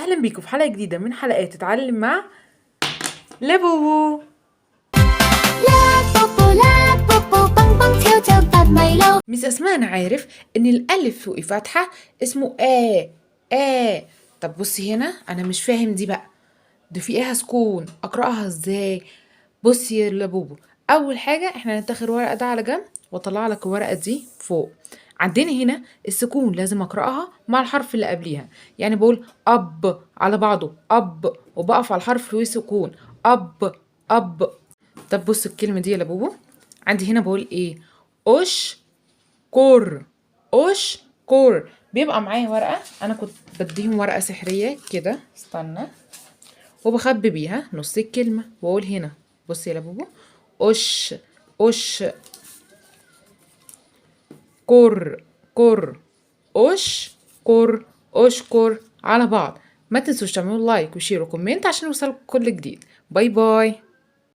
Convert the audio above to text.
اهلا بيكم في حلقة جديدة من حلقات اتعلم مع لابوبو. 啦布布啦布布，蹦蹦跳跳不迷路。 Miss اسماء، انا عارف ان الالف فوقي فتحه اسمه آ آ. طب بصي هنا، انا مش فاهم دي بقى، ده فيها سكون، اقراها ازاي؟ بصي يا لابوبو، اول حاجة احنا هنتاخد الورقة ده على جنب واطلع لك الورقة دي فوق. عندنا هنا السكون لازم اقراها مع الحرف اللي قبليها، يعني بقول اب على بعضه اب، وبقف على الحرف اللي سكون، اب اب. طب بص الكلمة دي يا لابوبو، عندي هنا بقول ايه؟ اشكر، اشكر. بيبقى معايا ورقه، انا كنت بديهم ورقة سحريه كده، استنى، وبخبي بيها نص الكلمة واقول هنا، بصي يا لابوبو، اش اش كر كر، اشكر اشكر على بعض. ما تنسوش تعملوا like و share و comment عشان يوصلكم كل جديد. bye bye.